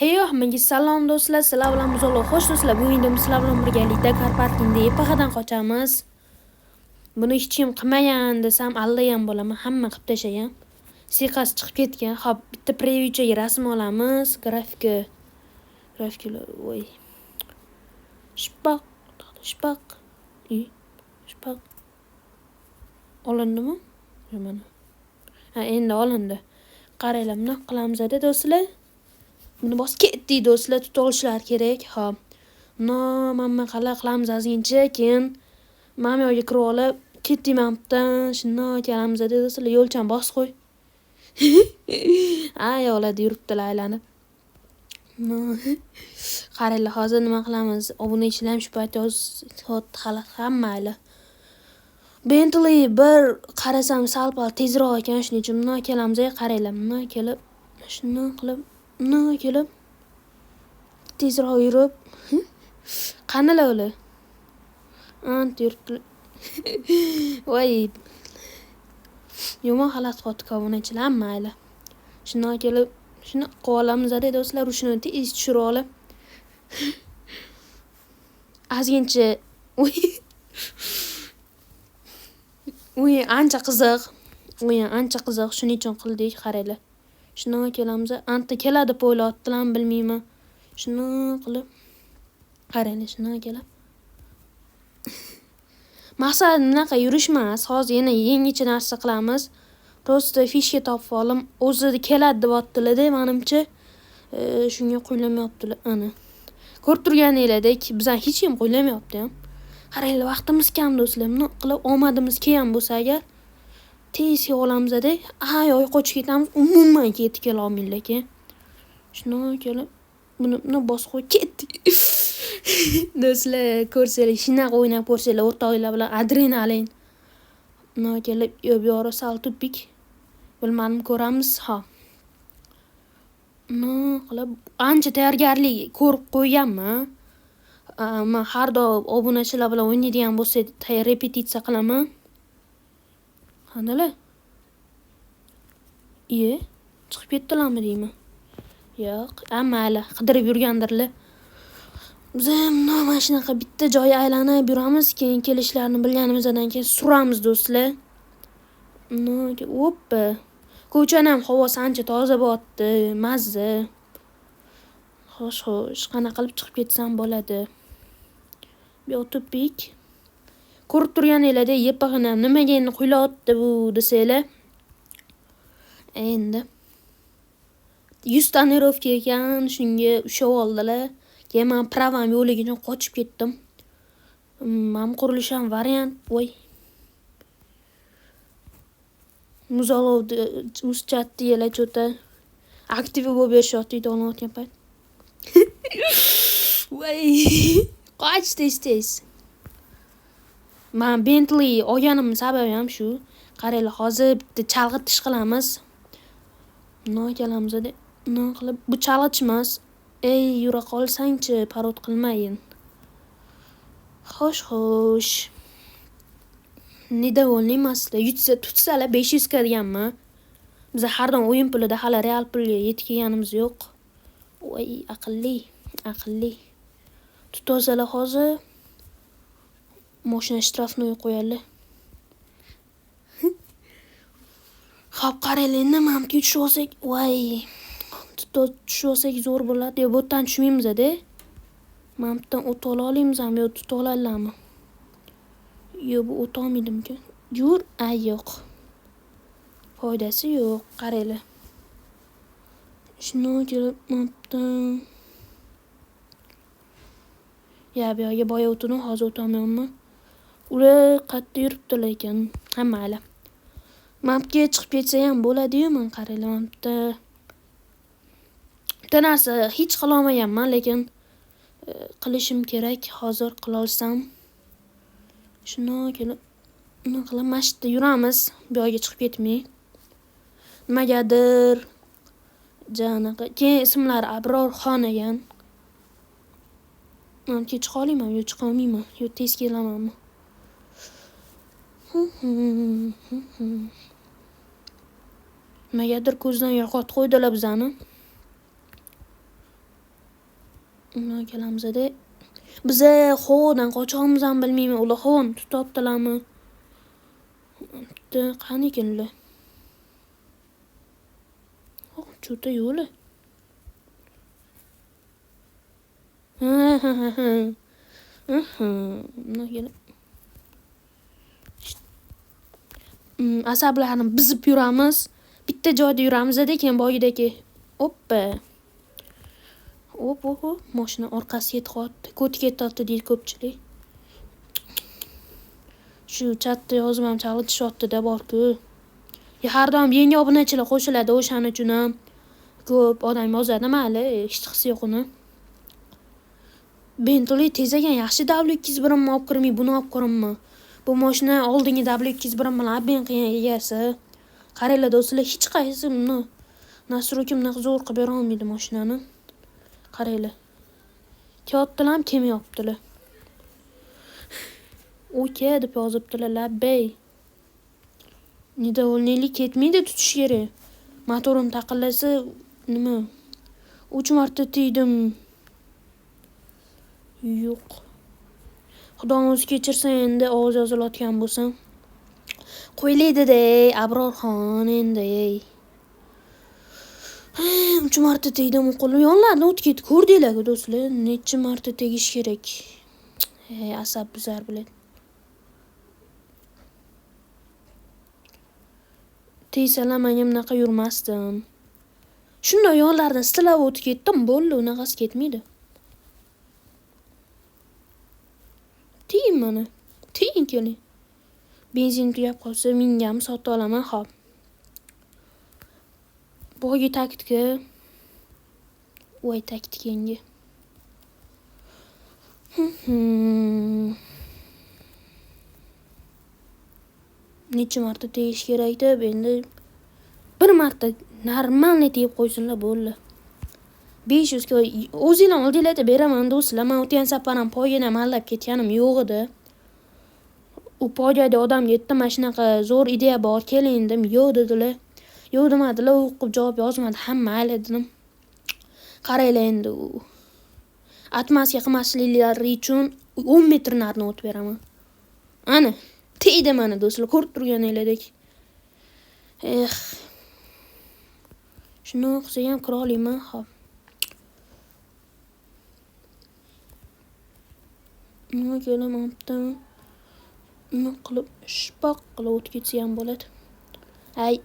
Hey hammaga salom do'stlar, sizlar bilan Muzolo. Xo'sh do'stlar, bu videomda sizlar bilan birgalikda car parkingda EPHdan qochamiz. Buni hech kim qilmagan desam aldagan bo'laman, hamma qilib tashlagan. Siyqasi chiqib ketgan. Xo'p, bitta previewchaga rasm olamiz. Grafika. Grafikalar, voy. Shpaq, shpaq. Shpaq. Olindimi? Mana. Ha, endi olindi. Qaranglar, bundoq qilamiz-da do'stlar. Buni bosib ketdik do'stlar, tutib olishlar kerak. Xo'p. No, mana qalay qilamiz ozgincha, keyin mana bu yerga kirib olib, ketdik mana bu yerdan, shundoq kelamiz-da do'stlar, yo'lchan bosib qo'y. Ayoqlarda yuribdilar aylanib. Qaranglar, hozir nima qilamiz? Obunachilar ham shu payt yozyapti hali, hammalar. Bentley bir qarasam sal-pal tezroq ekan, shuning uchun bundoq kelamiz, qaranglar, bundoq kelib, shundoq qilib, bundoq kelib tezroq yurib. Qanilar ular? Ant yuribdilar. Voy. Yomon xalat qilyapti obunachilar, mayli. Shundoq kelib, shuni qilib olamiz-da do'stlar, shuni tez tushirib olib. Ozgincha o'yin ancha qiziq. O'yin ancha qiziq, shuning uchun qildik, qaranglar. Shundoq kelamiz, anta keladi deb o'ylayaptilarmi bilmayman. Shundoq qilib qaranglar, shundoq kelib. Maqsad bunaqa yurish emas, hozir yana yangicha narsa qilamiz. Prosta fishka topib olim, o'zi keladi deyaptilar-da, menimcha. Shunga qo'ylamayaptilar, ana. Ko'rib turganinglardek, bizdan hech kim qo'ylamayapti ham. Qaranglar, vaqtimiz kam do'stlar. Bundoq qilib omadimiz kelgan bo'lsa agar tez olamiz-da, ay qochib ketamiz, umuman ketib kela olmaylar keyin. Shundoq kelib, buni bosib qo'yib ketdik. Do'stlar, ko'rsanglar, shunaqa o'ynab ko'rsanglar, o'rtoqlar bilan adrenalin. Bundoq kelib, bu yog'i sal tupik. Bilmadim, ko'ramiz, ha. Bundoq qilib ancha tayyorgarlik ko'rib qo'yganman. Men har doim obunachilar bilan o'ynaydigan bo'lsak, repetitsiya qilaman. Qandalar? Iye, chiqib ketdilarmi deyman. Yo'q, mayli, qidirib yurgandirlar. Biz ham mana shunaqa bitta joy aylanib yuramiz, keyin kelishlarini bilganimizdan keyin suramiz do'stlar. Oppa. Ko'chani ham havosi ancha toza bo'lyapti, mazza. Xo'sh, xo'sh, qanaqa qilib chiqib ketsam bo'ladi? Bu yoq tupik. Ko'rib turganinglardek, YPG'ni nimaga endi quylayapti bu desanglar. Endi 100 tonirovka ekan, shunga ushlab oldilar. Keyin men pravam yo'ligicha qochib ketdim. Mana qurilish ham variant, voy. Muzolovni uschatdi yela cho'ta. Aktivi bo'lib berishyapti olayotgan payt. Voy, qoch tez-tez. Men Bentley olganimning sababi ham shu. Qaranglar, hozir bitta chalg'itish qilamiz. Bundoq kelamiz-da, bundoq qilib, bu chalg'itish emas. Ey, yura qolsangchi, parod qilmayin. Xo'sh, xo'sh. Недовольный emaslar. Yutsa, tutsalar 500 ga deganman. Biz har doim o'yin pulida hali real pulga yetib kelganimiz yo'q. Voy, aqlli, aqlli. Tutolsalar hozir mashina shtrafnoy qo'yadi. Xo'p, qaranglar, endi mana bu yerga tushib olsak, voy. Tushib olsak zo'r bo'ladi. Yo, bu yerdan tushmaymiz-da. Mana bu yerdan o't ola olamizmi yo tuta oladilarmi? Yo, bu o't olmaydimikan? Yur, ay yo'q. Foydasi yo'q, qaranglar. Shundoq kelib mana bu yerdan. Ya, bu yoqga boya o'tdim, hozir o'tolmayapman. Ular qayerda yuribdilar ekan? Ha, mayli. Mana bu yerga chiqib ketsa ham bo'ladi-yu, men qaranglar, mana bu yerda bitta narsa hech qila olmaganman, lekin qilishim kerak, hozir qila olsam. Shundoq kelib, nima qilib, mana shu yerda yuramiz, bu yoqga chiqib ketmay. Nimagadir janaqa, keyin ismlari Abrorxon ekan. Men chiqa olamanmi yo chiqa olmayman, yo tez kelamanmi? Nimagadir ko'zdan yo'qotib qo'ydilar bizani. Undan kelamizda. Biza havodan qochamiz ham bilmayman. Ular havoni tutyaptilarmi? Qani ekan ular? Oh, cho'ta yo'li. Ha. Bundan kelib asablarni buzib yuramiz. Bitta joyda yuramiz-da, keyin boyidagi. Oppa. Op, op, op. Mashina orqasi ketyapti. Ko'ti ketyapti deydi ko'pchilik. Shu chatda yozib ham chalg'itishyapti-da bor-ku. Har doim yangi obunachilar qo'shiladi, o'shaning uchun ham ko'p odam yozadi, mayli, hech qisi yo'q uni. Bentley tezagan yaxshi W201 ni olib kirmay, buni olib kirimmi? Bu mashina oldingi W201 bilan obmen qilgan egasi. Qaranglar do'stlar, hech qaysi buni Nasruki bunaqa zo'r qilib bera olmaydi mashinani. Qaranglar. Kelyaptilar ham, kelmayaptilar. Oka deb yozibdilar, labbay. Недовольныйlik ketmaydi, tutish kerak. Motorim taqillasa nima? 3 marta tegdim. Yo'q. Xudo o'zi kechirsin endi ovoz yozilayotgan bo'lsam. Qo'ylaydi-da, Abrorxon endi. 3 marta tegdim, qo'lim yonlardan o'tib ketdi. Ko'rdinglar-ku do'stlar, necha marta tegish kerak. Asab buzar biladi. Tegsalar menga bunaqa yurmasdim. Shunday yonlardan silab o'tib ketdim, bo'ldi, unaqasi ketmaydi. Tegin mana. Tegin keling. Benzin tugab qolsa mingami sotib olaman, xo'p. Boygi taktika. Voy taktikenga. Necha marta tegish kerak deb endi bir marta normalniy tegib qo'ysinlar bo'ldi. 500 ga o'zinglar oldinglarda beraman do'stlar. Men o'tgan safar ham poygadan mallab ketganim yo'q edi. U poygada odamga aytdim, mana shunaqa zo'r ideya bor, keling dedim, yo'q dedilar. Yo'q demadilar, u o'qib javob yozmadi, ha mayli dedim. Qaranglar endi u atmaska qilmasliklari uchun 10 metr narini o'tib beraman. Ana, tegdi mana do'stlar, ko'rib turganinglardek. Eh. Shuni qilsa ham kira olaman, xo'p. Nima kelaman bitta. Nima qilib shpoq qilib o'tib ketsa ham bo'ladi. Ay.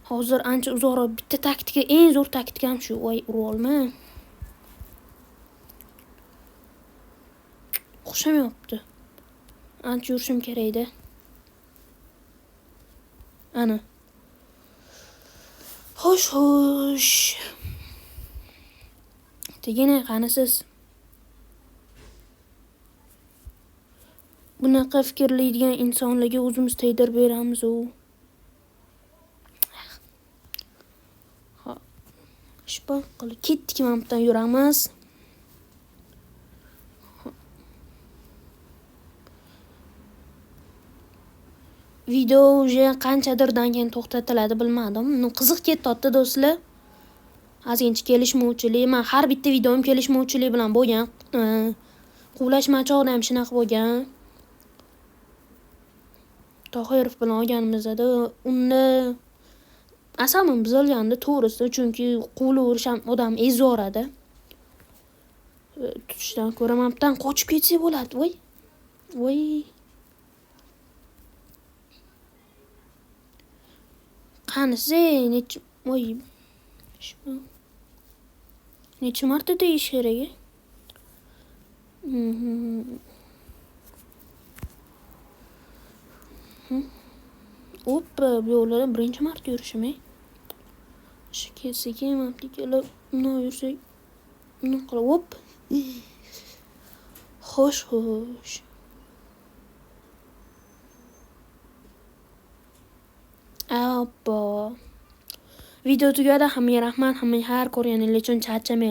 Hozir ancha uzoqroq bitta taktika, eng zo'r taktikam shu. Voy, urib olma. O'xshamayapti. Ancha yurishim kerak edi. Ana. Xo'sh, xo'sh. Tegini qanisiz? Bunaqa fikrlaydigan insonlarga o'zimiz tegdirib beramiz u. Shpoq qilib ketdik, mana bu yerdan yuramiz. Video уже qanchadirdan keyin to'xtatiladi bilmadim. No, qiziq ketyapti do'stlar. Ozgincha kelishmovchilik, men har bitta videom kelishmovchilik bilan bo'lgan. Quvlashma chog'da ham shunaqa bo'lgan. Tohirov bilan olganimizda unda asabim buzilgandi to'g'risi, chunki quvlaverish ham odam ezoradi. Tutishdan ko'ra mana bu yerdan qochib ketsak bo'ladi. Voy. Voy. Qanisi necha voy. Necha marta tegish kerak? Oppa, bu yo'lda birinchi marta yurishim. Shu kelsak, mana bu kelib, bunday yursak, bunday qilib, hop. Xo'sh, xo'sh. Oppa. Video tugadi. Hammaga rahmat, hammaga har ko'rganingiz uchun charchamang.